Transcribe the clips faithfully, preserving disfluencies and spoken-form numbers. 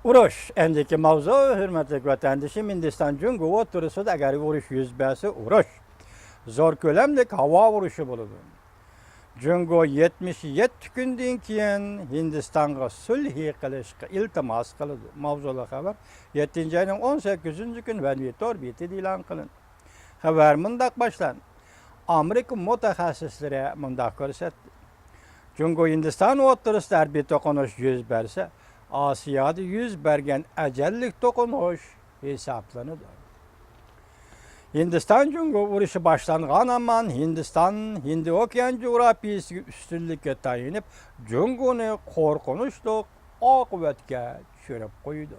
ئۇرۇش. ئەندىكى ماۋزۇ، ھۆرمەتلىك ۋەتەندىشىم، ھىندىستان جۇڭگو ئوتتۇرىسىدا ئەگەر ئۇرۇش يۈز بەرسە، ئۇرۇش. زور كۆلەملىك ھاۋا ئۇرۇشى بولىدۇ. جۇڭگو يەتمىش يەتتە كۈندىن كېيىن ھىندىستانغا سۈلھى قىلىشقا ئىلتىماس قىلىدۇ. ماۋزۇلۇق خەۋەر يەتتىنچى ئاينىڭ ئون سەككىزىنچى كۈنى ۋەنۋى تور بېتىدە ئېلان قىلىندى. خەۋەر مۇنداق باشلاندى. ئامېرىكا مۇتەخەسسىسلىرى مۇنداق كۆرسەتتى. جۇڭگو ھىندىستان ئوتتۇرىسىدا ھەربىي توقۇنۇش يۈز بەرسە، ئاسىيادا يۈز بەرگەن ئەجەللىك توقۇنۇش ھېسابلىنىدۇ. ھىندىستان جۇڭگو ئۇرۇشى باشلانغان ھامان ھىندىستان ھىندى ئوكيان جۇغراپىيىسىگە ئۈستۈنلۈككە تايىنىپ، جۇڭگونى قورقۇنچلۇق ئاقىۋەتكە چۈشۈرۈپ قويىدۇ.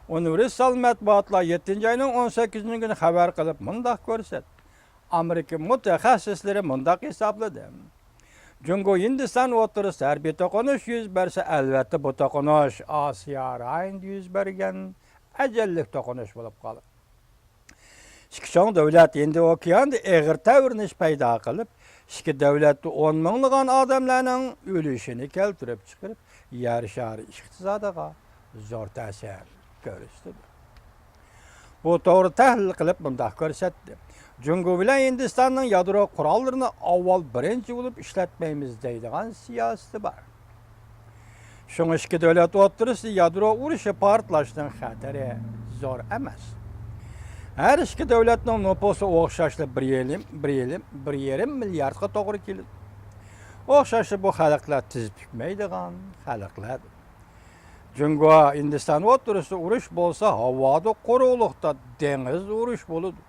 ئۇنىۋېرسال مەتبۇئاتلار يەتتىنچى ئاينىڭ ئون سەككىزىنچى كۈنى خەۋەر قىلىپ مۇنداق كۆرسەتتى. ئامېرىكا مۇتەخەسسىسلىرى مۇنداق ھېسابلىدى. جۇڭگو ھىندىستان ئوتتۇرىسىدا ھەربىي توقۇنۇش يۈز بەرسە، ئەلۋەتتە بۇ توقۇنۇش ئاسىيا رايونىدا يۈز بەرگەن ئەجەللىك توقۇنۇش بولۇپ قالىدۇ. ئىككى چوڭ دۆلەت ھىندى ئوكيانىدا ئېغىر تەۋرىنىش پەيدا قىلىپ، ئىككى دۆلەتتە ئون مىڭلىغان ئادەملەرنىڭ ئۆلۈشىنى كەلتۈرۈپ چىقىرىپ، يەر شارى ئىقتىسادىغا زور تەسىر كۆرسىتىدۇ. بۇ توغرا تەھلىل قىلىپ مۇنداق كۆرسەتتى. جۇڭگو بىلەن ھىندىستاننىڭ يادرو قوراللىرىنى ئاۋۋال بىرىنچى بولۇپ ئىشلەتمەيمىز دەيدىغان سىياسىتى بار. شۇڭا ئىككى دۆلەت ئوتتۇرىسىدا يادرو ئۇرۇشى پارتلاشنىڭ خەتىرى زور ئەمەس. ھەر ئىككى دۆلەتنىڭ نوپۇسى ئوخشاشلا بىر يېرىم، بىر يېرىم، بىر يېرىم مىلياردقا توغرا كېلىدۇ. ئوخشاشلا بۇ خەلقلەر تىز پۈكمەيدىغان خەلقلەردۇر. جۇڭگو، ھىندىستان ئوتتۇرىسىدا ئۇرۇش بولسا، ھاۋادا، قۇرۇقلۇقتا، دېڭىز ئۇرۇش بولىدۇ.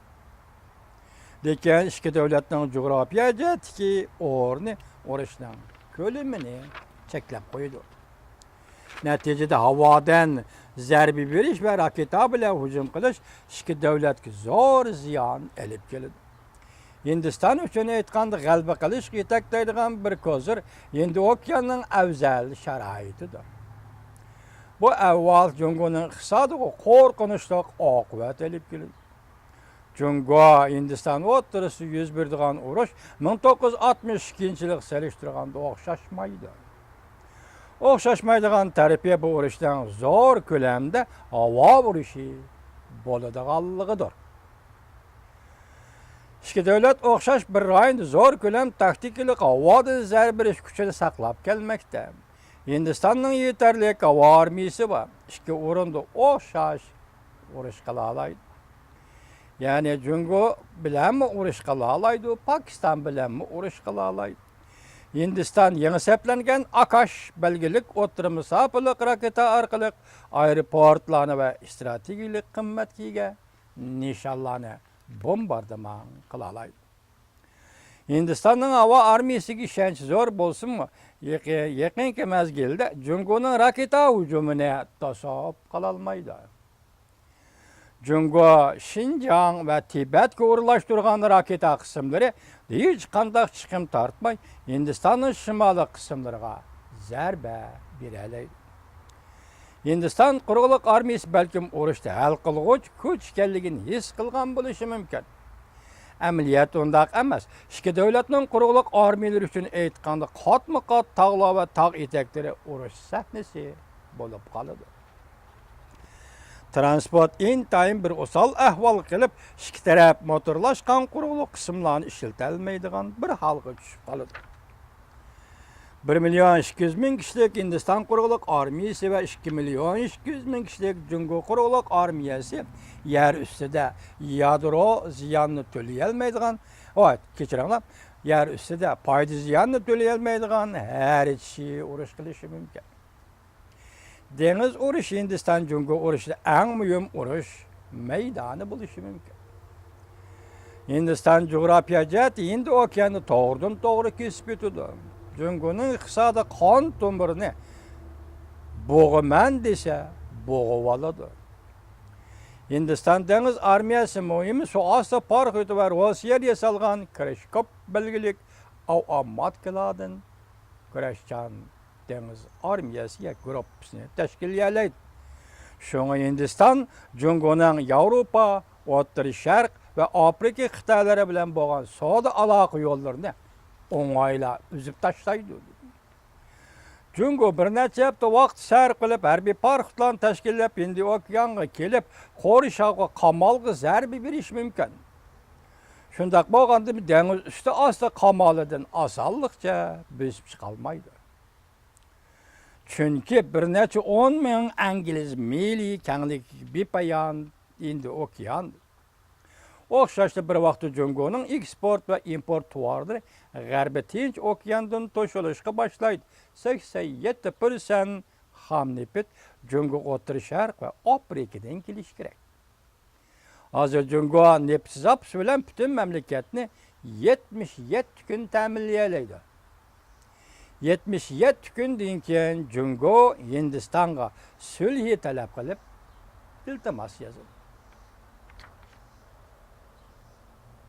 لېكىن ئىككى دۆلەتنىڭ جۇغراپىيە جەھەتتىكى ئورنى ئۇرۇشنىڭ كۆلىمىنى چەكلەپ قويىدۇ. نەتىجىدە ھاۋادىن زەربە بېرىش ۋە راكېتا بىلەن ھۇجۇم قىلىش ئىككى دۆلەتكە زور زىيان ئېلىپ كېلىدۇ. ھىندىستان ئۈچۈن ئېيتقاندا، غەلىبە قىلىشقا يېتەكلەيدىغان بىر كوزىر ھىندى ئوكياننىڭ ئەۋزەل شارائىتىدۇر. بۇ ئەھۋال جۇڭگونىڭ ئىقتىسادىغا قورقۇنچلۇق ئاقىۋەت ئېلىپ كېلىدۇ. جۇڭگو، ھىندىستان ئوتتۇرىسىدا يۈز بېرىدىغان ئۇرۇش مىڭ توققۇز يۈز ئاتمىش ئىككىنچى يىلىغا سېلىشتۇرغاندا ئوخشاشمايدۇ. ئوخشاشمايدىغان تەرىپى بۇ ئۇرۇشنىڭ زور كۆلەمدە ھاۋا ئۇرۇشى بولىدىغانلىقىدۇر. ئىككى دۆلەت ئوخشاش بىر رايوندا زور كۆلەم تاكتىكىلىق ھاۋادىن زەربە بېرىش كۈچىنى ساقلاپ كەلمەكتە. ھىندىستاننىڭ يېتەرلىك ھاۋا ئارمىيىسى بار. ئىككى ئورۇندا ئوخشاش ئۇرۇش قىلالايدۇ. يەنى جۇڭگو بىلەنمۇ ئۇرۇش قىلالايدۇ، پاكىستان بىلەنمۇ ئۇرۇش قىلالايدۇ. ھىندىستان يېڭى سەپلەنگەن ئاكاش بەلگىلىك ئوتتۇرا مۇساپىلىق راكېتا ئارقىلىق ئايروپورتلارنى ۋە ئىستراتېگىيەلىك قىممەتكە ئىگە نىشانلارنى بومباردىمان قىلالايدۇ. ھىندىستاننىڭ ھاۋا ئارمىيىسىگە ئىشەنچى زور بولسىمۇ، يېقى-، يېقىنقى مەزگىلدە جۇڭگونىڭ راكېتا ھۇجۇمىنى توسۇپ قالالمايدۇ. جۇڭگو شىنجاڭ ۋە تىبەتكە ئورۇنلاشتۇرغان راكېتا قىسىملىرى ھېچقانداق چىقىم تارتماي، ھىندىستاننىڭ شىمالىي قىسىملىرىغا زەربە بېرەلەيدۇ. ھىندىستان قۇرۇقلۇق ئارمىيىسى بەلكىم ئۇرۇشتا ھەل قىلغۇچ كۈچ ئىكەنلىكىنى ھېس قىلغان بولۇشى مۇمكىن. ئەمەلىيەت ئۇنداق ئەمەس. ئىككى دۆلەتنىڭ قۇرۇقلۇق ئارمىيىلىرى ئۈچۈن ئېيتقاندا، قاتمۇ قات تاغلار ۋە تاغ ئېتەكلىرى ئۇرۇش سەھنىسى بولۇپ قالىدۇ. تىرانسپورت ئىنتايىن بىر ئوسال ئەھۋالغا كېلىپ، ئىككى تەرەپ موتورلاشقان قۇرۇقلۇق قىسىملارنى ئىشلىتەلمەيدىغان بىر ھالغا چۈشۈپ قالىدۇ. بىر مىليون ئىككى يۈز مىڭ كىشىلىك ھىندىستان قۇرۇقلۇق ئارمىيىسى ۋە ئىككى مىليون ئىككى يۈز مىڭ كىشىلىك جۇڭگو قۇرۇقلۇق ئارمىيەسى يەر ئۈستىدە يادرو زىيانىنى تۆلىيەلمەيدىغان، ۋاي، كەچۈرۈڭلار، يەر ئۈستىدە پايدا زىيانىنى تۆلىيەلمەيدىغان ھەر چىشى ئۇرۇش قىلىشى مۇمكىن. دېڭىز ئۇرۇشى ھىندىستان جۇڭگو ئۇرۇشىدا ئەڭ مۇھىم ئۇرۇش مەيدانى بولۇشى مۇمكىن. ھىندىستان جۇغراپىيە جەھەتتە ھىندى ئوكيانىنى توغرىدىن توغرا كېسىپ ئۆتىدۇ. جۇڭگونىڭ ئىقتىسادىي قان تومۇرىنى بوغىمەن دېسە، بوغۇۋالىدۇ. ھىندىستان دېڭىز ئارمىيەسى مۇھىم سۇ ئاستى پاراخوتى ۋە روسىيەدە ياسالغان كىرىشكوپ بەلگىلىك ئاۋتوماتكىلاردىن كۈرەشچان دېڭىز ئارمىيەسى گۇرۇپپىسىنى تەشكىللىيەلەيدۇ. شۇڭا ھىندىستان جۇڭگونىڭ ياۋروپا، ئوتتۇرا شەرق ۋە ئافرىقا قىتئەلىرى بىلەن بولغان سودا ئالاقە يوللىرىنى ئوڭايلا ئۈزۈپ تاشلايدۇ. جۇڭگو بىر نەچچە ھەپتە ۋاقىت سەرپ قىلىپ، ھەربىي پاراخوتلارنى تەشكىللەپ، ھىندى ئوكيانغا كېلىپ، قورشاۋغا قامالغا زەربە بېرىشى مۇمكىن. شۇنداق بولغاندىمۇ، دېڭىز ئۈستى ئاستى قامالىدىن ئاسانلىقچە بۆسۈپ چىقالمايدۇ. چۈنكى بىر نەچچە ئون مىڭ ئىنگلىز مىلى كەڭلىكى بىپايان ھىندى ئوكيان. ئوخشاشلا بىر ۋاقىتتا جۇڭگونىڭ ئېكسپورت ۋە ئىمپورت تاۋارلىرى غەربىي تىنچ ئوكياندىن توشۇلۇشقا باشلايدۇ. سەكسەن يەتتە پىرسەنت خام نېفىت جۇڭگو ئوتتۇرا شەرق ۋە ئافرىقىدىن كېلىشى كېرەك. ھازىر جۇڭگو نېفىت زاپىسى بىلەن پۈتۈن مەملىكەتنى يەتمىش يەتتە كۈن تەمىنلىيەلەيدۇ. يەتمىش يەتتە كۈندىن كېيىن جۇڭگو ھىندىستانغا سۈلھى تەلەپ قىلىپ، ئىلتىماس يازىدۇ.